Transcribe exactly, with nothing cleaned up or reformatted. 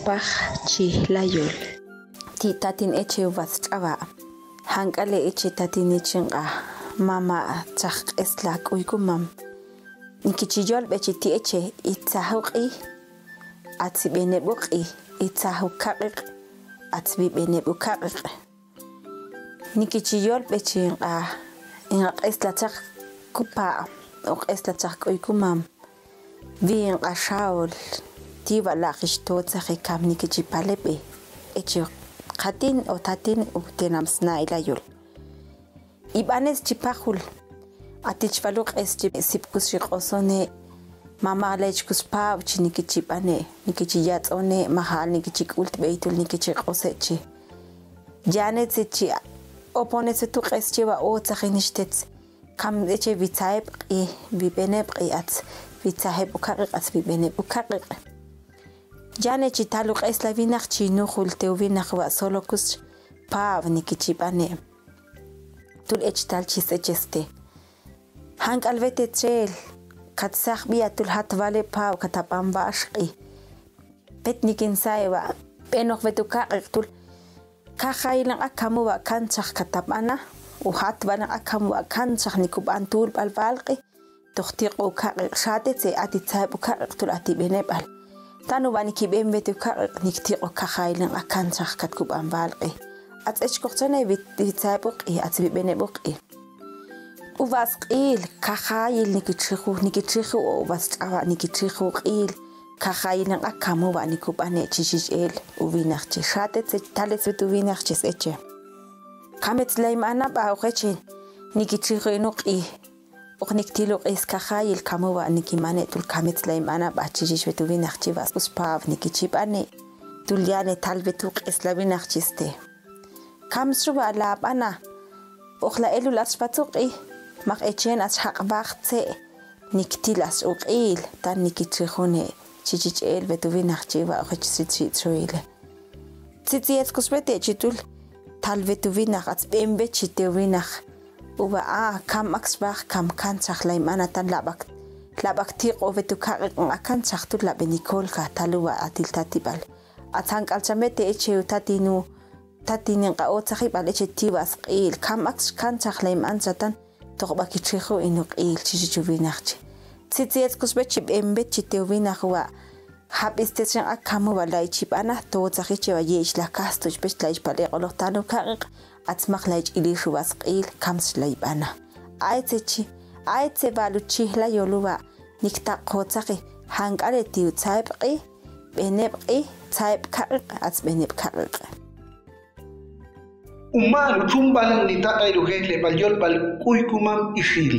Pax chi la yol. Ti' tatin eche uva stx'awa'. Jank'ale eche tatin echin q'a mama' chaj q'esla k'uy kumam. Niki chi yolb'e chi ti' eche itzaj uq'i, atzib'eneb' uq'i, itzaj ukaq'iq', atzb'ib'eneb' ukaq'iq'. Niki chi yolb'e chi inq'a, inq'a q'esla chaj kupa' o q'esla chaj k'uy kumam. Wi inq'a xaol, ti' wa laq'ix totzaje kam niki chi paleb'e, eche qatin o tatin u tenam sna ila yol. Ib'anes chi pajul. Atich walu q'es chi sipkus chi q'osone, mama' lay chi kus paw chi niki chi b'ane, niki chi yatz'one, majal niki chi k'ultb'ey tul niki chi q'ose chi. Yanetze chi oponetze tu q'es chi wa otzaje nixtetz. Kam eche wi tzajeb' q'i, wi b'eneb' q'i atz, wi tzajeb' ukaq'iq' atz, wi b'eneb' ukaq'iq'. Yane chi tal uq'esla winaq chi nujul te uwinaq wa solo kus paw niki chi b'ane. Tul ech tal chi secheste. Jank'al wete chel, kat saj b'i atul jat wale paw katab'an wa'x q'i. Pet nikin sae wa b'enoq wet ukaq'iq' tul. Kajayil inq'a kamu wa kanchaj katab'ana, u jat wale inq'a kamu wa kanchaj nikub'an tulb'al wal q'i. Toq tiq'o ukaq'iq' xatetze ati tzajeb' ukaq'iq' tul ati b'eneb'al. Tanu wa niki b'en wet ukaq'iq' nik tiq'o kajayil inq'a kanchaj katkub'an wal q'i. Atz ech koq chane wi tzajeb' uq'i, atz wi b'eneb' uq'i. Uwa sq'il, kajayil niki chiju, niki chiju o uwa stz'awa' niki chiju q'il. Kajayil inq'a kamu wa nikub'ane chi xix'el uwinaq chi xatetze taletz wet uwinaq chi seche. Kametz lay ma'ana b'a oqeche niki chiju in uq'i. Uq nik til uq'is kajayil kamu wa niki mane tul kametz lay ma'ana b'a chi xix wet uwinaq chi wa skus paw niki chi b'ane. Tul yane tal wet uq'esla winaq chi ste. Kam sxu wa la b'ana. Uq la elul atz xpatz uq'i. Maq echen atz xjaq' waj tze'. Nik til atz uq'il. Tan niki chijune. Chi chich el wet uwinaq chi wa oqech sitz xitz xoile. Tzitzi etz kus wete chi tul. Tal wet uwinaq atz b'en wet chi te uwinaq. Uwa a kam aks waj kam kanchaj lay ma'ana tan lab'ak. Lab'ak tiq'o wet ukaq'iq' inq'a kanchaj tul lab'e nikolka tal uwa atil tatib'al. Atz jank'al cham wete eche utatin u Tatin inq'a otzajib'al eche ti' wa sq'il, kam aks xkanchaj lay ma'an chatan, toq b'a kichiju in uq'il, chi xich uwinaq chi. Tzitzi etz kus wet chi b'en wet chi te uwinaq wa. Jab'is tet xinq'a kamu wa lay chi b'ana, totzaji che wa ye'ich la kastuch pech lay chi pal ek'oloq tan ukaq'iq', atz maq lay chi ilix uwa sq'il, kam xlay b'ana. Ay tze chi, ay tze wal uchij la yol uwa, nik taq jotzaji, jank'al eti utzajeb' q'i, b'eneb' q'i, tzajeb' kaq'iq', atz b'eneb' kaq'iq'. Umaal utxumb'al nitaq'ay rujejleb'al yolb'al K'uy Kumam Ixil.